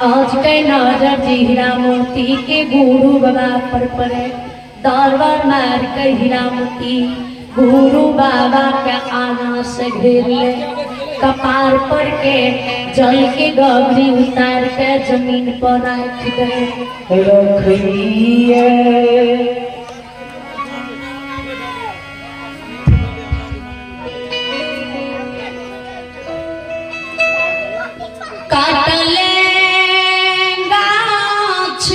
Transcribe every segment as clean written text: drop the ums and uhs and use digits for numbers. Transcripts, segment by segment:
आज के नजर जी हीरा मोती के गुरु बाबा पर पड़े। दरबार मार के हीरामती गुरु बाबा के आगा से घेर ले, कपार पर के जल के गगरी उतार के जमीन पर रख दे। रखिए। काटले गाछ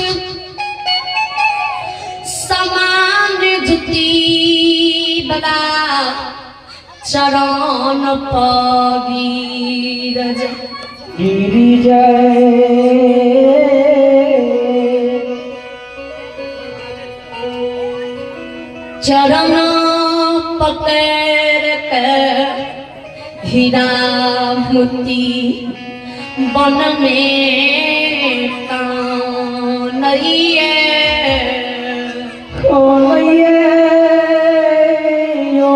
समान जुती बाबा चरण पगीर गिरी जाए। चरण पकड़ के हीरा मोती वन में कानैये। खोलैये यो।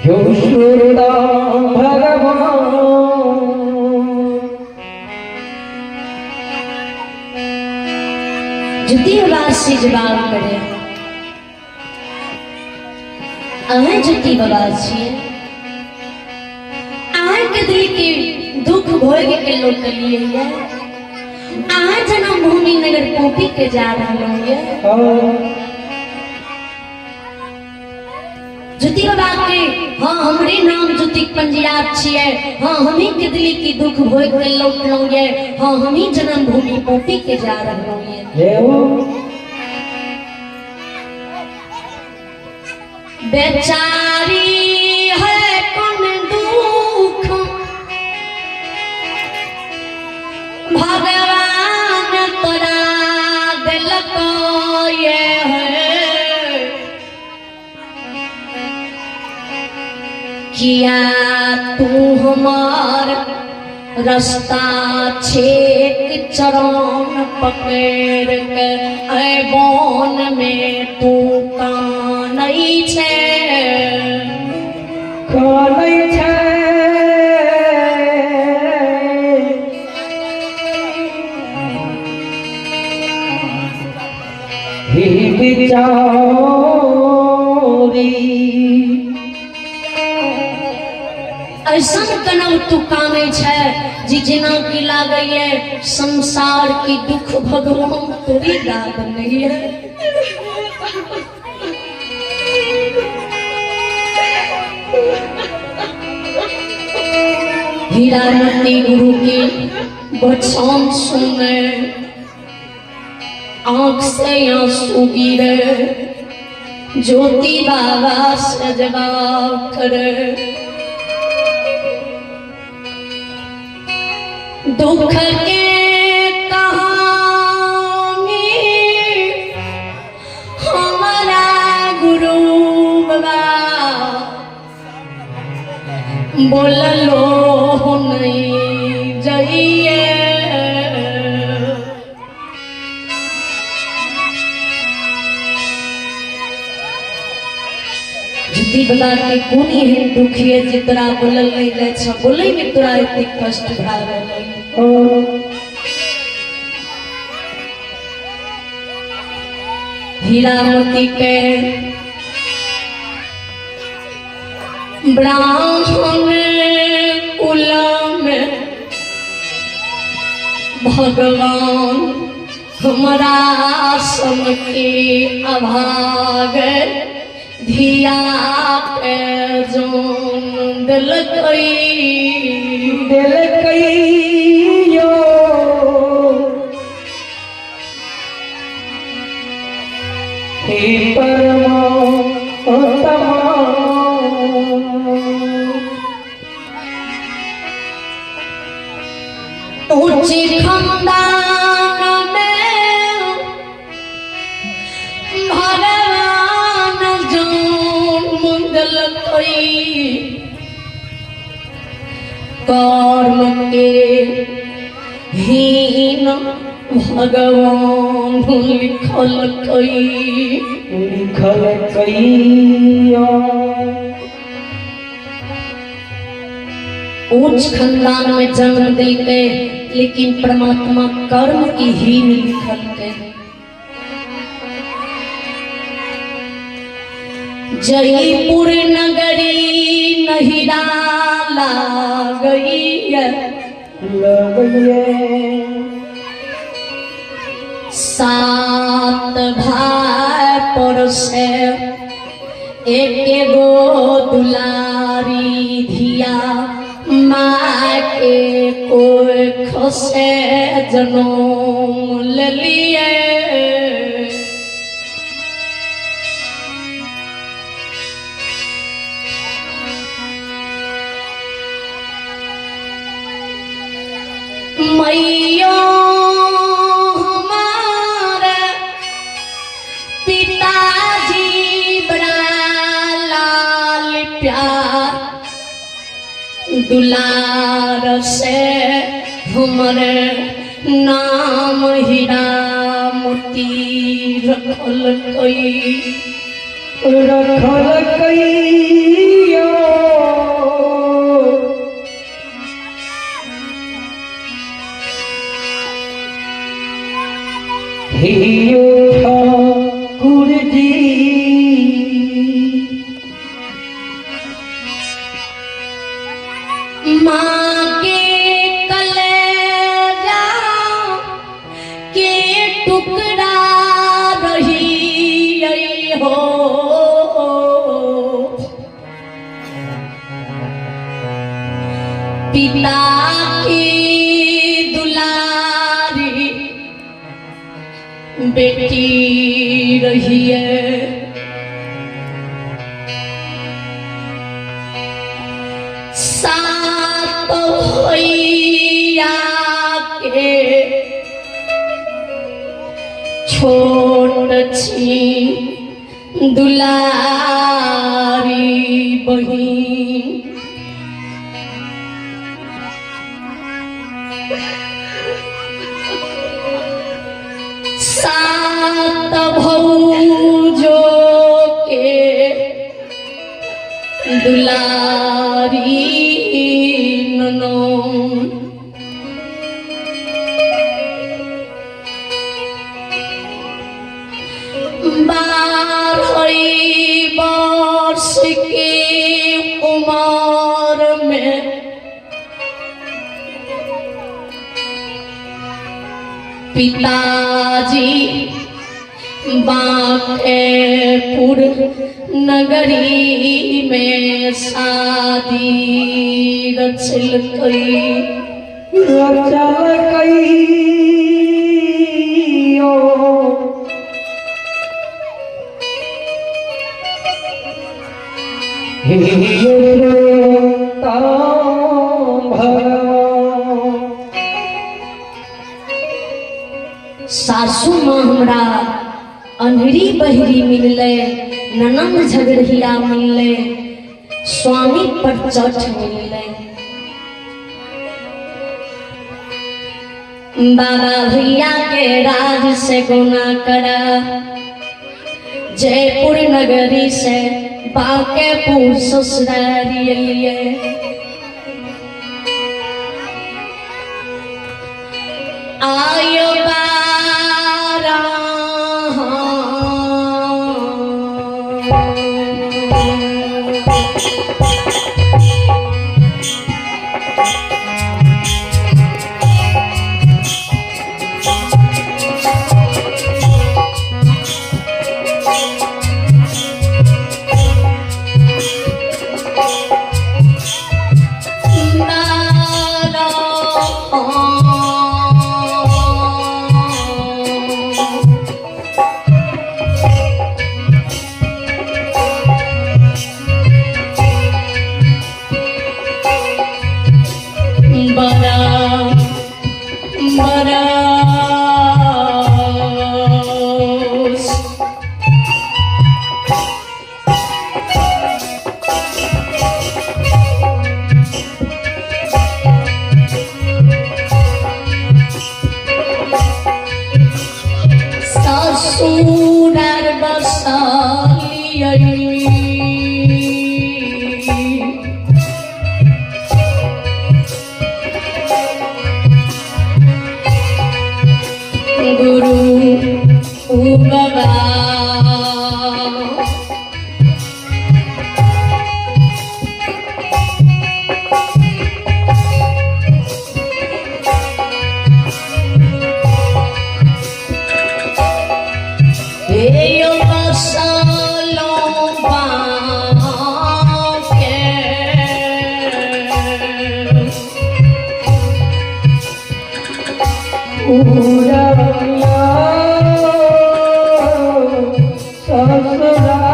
यो श्रीराम भगवान। जुती बाबा से जवाब करे, अहें जुती बाबा छियै, अहाँके दिल के दुख भोग के लोटलिए ये, अहाँ जन्मभूमि नगर पोपी के जा रहलहुँ ये। ज्योति बाबा के हाँ हमरे नाम ज्योति पंजियाब छियै, हाँ हमी के दिल की दुख भोग के लौटलहुँ ये, हाँ हमी जन्मभूमि पोपी के जा रहलहुँ ये। बेचारी है कौन दुख भगवान तोरा दिलक ये है, किया तू हमार रास्ता छेक चरण पकड़ के ऐ वन में तू कानै छे। कानै छे। ही बिचारी। ऐसन कनौ तू कानै छै जी जेना की लागैए संसार की दुख भगवान तोरी दाद नहीं है। हीरामती गुरु की बचन सुने, आंख से आंसू गिरे, ज्योति बाबा से जवाब करे, दुख के कहानी हमारा गुरु बाबा बोललो नहीं जाइए। ज्योति बाबा के कोन एहन दुख ये जे तोरा बोलल नहीं जाइ छ, बोलै में तोरा एतेक कष्ट भए रहलै। हीरामती के ब्राह्मण कुल में भगवान हमरा सबके अभाग धिया के जोन देलकै। देलकै यो। हे परमात्मा। ऊंची खानदान में भगवान जोन देलकै, कर्म के हीन भगवान लिखलकै। लिखलकै। ऊंच खानदान में जन्म दिलकै, लेकिन परमात्मा कर्म की ही लिखलकै। जयपुर नगरी नहिरा लागैया लगैये। सात भाई पर से एक गो दुलारी धिया, माँ के कोई खसे जनम लिए। मैया हमारे पिताजी बड़ा लाल प्यार दुलार से हमरे नाम हीरा मोती रखल कई। रखल कैयो। हियो ठाकुर जी। माँ के कलेजा के टुकड़ा रही हो, पिता की दुलारी बेटी रही है। सात भैया के छोट छी दुलारी बहिन, सात भौजो के दुलारी ननो। बारह वर्ष के उम्र में पिताजी बांकेपुर नगरी में शादी रचलकै। रचल कैयो। हियो भगवान। सासू माँ हमरा अन्हरी बहरी मिललै, ननंद झगड़िया मिललै, स्वामी पर चठ मिललै। बाबा भैया के राज से गुना करा, जयपुर नगरी से बांकेपुर ससुरारी लिए। आयो बारा पूरा ससुराल।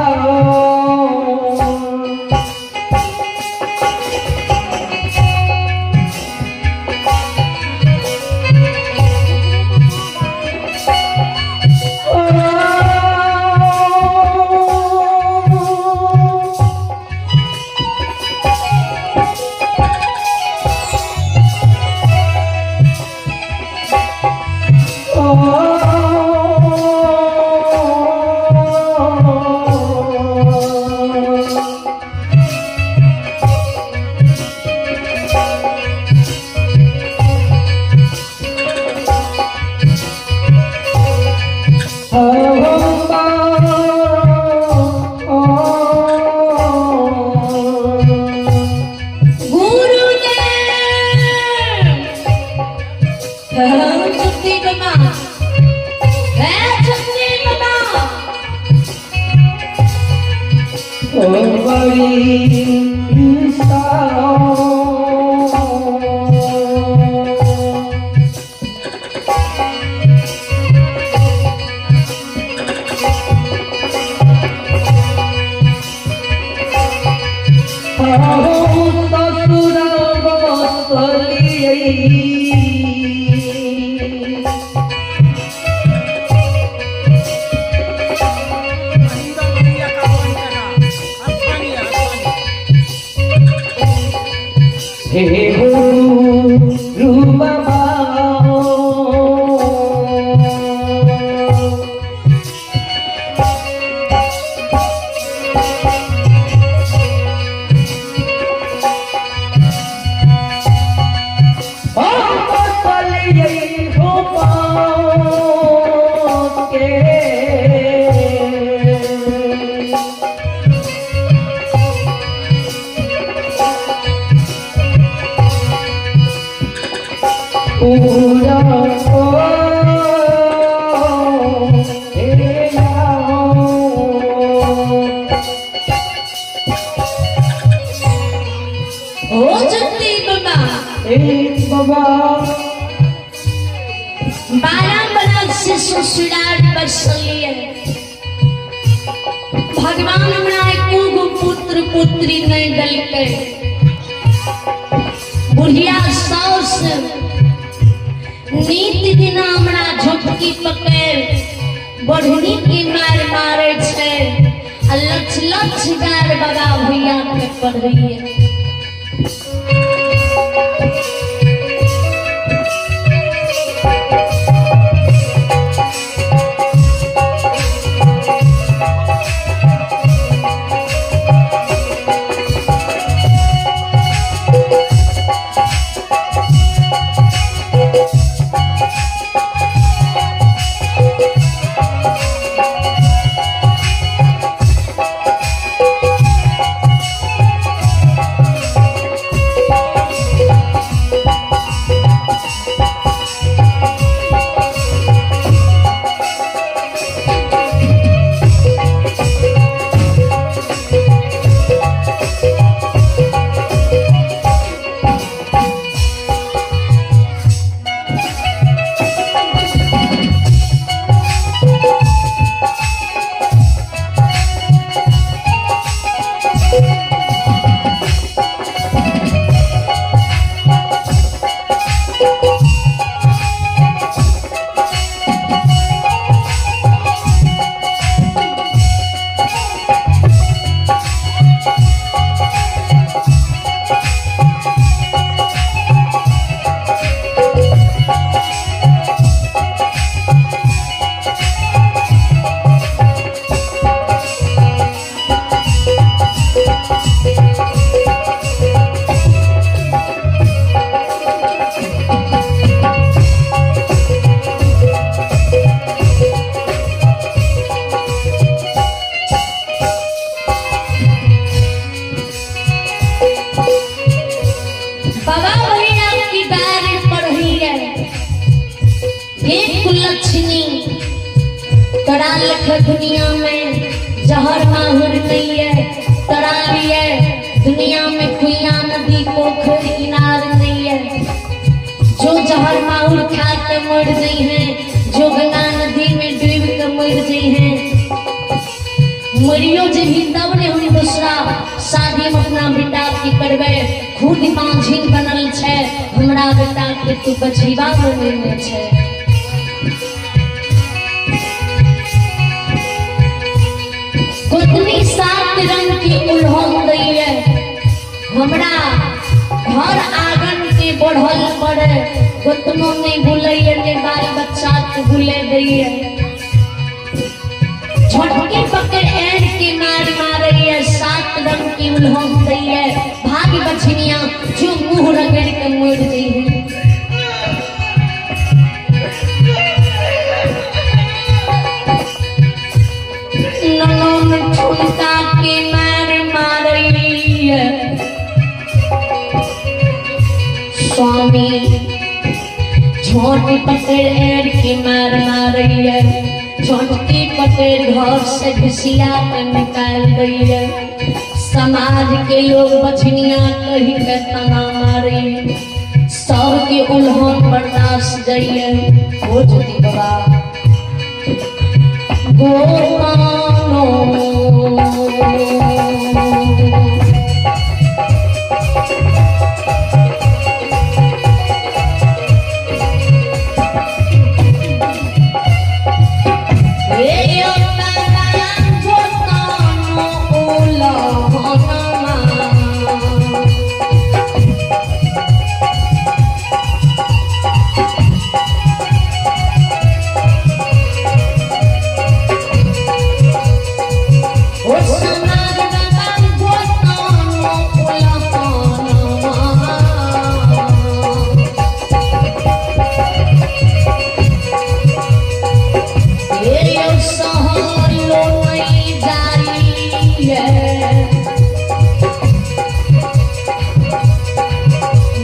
गुरुदेव छुट्टी बाबा, हे छुट्टी बाबा। हे गुरु बाबा। के पूरा ओ हे ओ छुट्टी बाबा। बाबा। 12 बरस से ससुराल बसलिए, भगवान हमरा एको गो पुत्र पुत्री नहीं देलकै। बुढ़िया साउस नित दिना हमरा झोपकी पकड़ बढ़नी के मार मारे छै आ लक्ष लक्ष गार बाबा भैया के पढ़ैये। बाबा भैया की डार पढ़ैये, एक लक्ष्मी तोरा लख दुनिया में जहर माहुर नहीं है, तोरा लिए दुनिया में कुइया नदी पोखर इनार नहीं है। जो जहर जहर माहुर खा के मर जाइ हैं, जोगना नदी में डूब के मर जाइ हैं। मरियो जेबही तब ने हम दूसरा शादी में अपना बेटा के करबै। खुद बांझिन बनल छै, हमरा बेटा के तू बचीबा बनेने छै। गोतनी 7 रंग के उल्हन दैये, हमरा घर आंगन के बढ़ल पड़े। गोतनो नहीं भूलैये, ने बाल बच्चा के भूले दैये। झटके पकड़ एड़ के मार मारैये, 7 रंग की उल्हन दैये। भाग बछनिया जो मुंह रगड़ के मर जइहे। ननन ठुनका के मार मारैये, स्वामी छोट पकड़ एड़ के मार मारैये। छोटकी पकड़ घर से घिसिया के निकाल दैये। समाज के लोग बछनिया कही के तना मारैये। सबके उल्हन बर्दाश्त जाइए। हो ज्योति बाबा गोपानो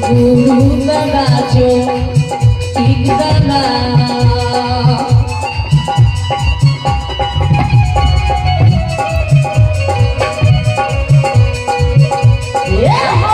गुरु बाबा जो ठीक बाबा। Yeah!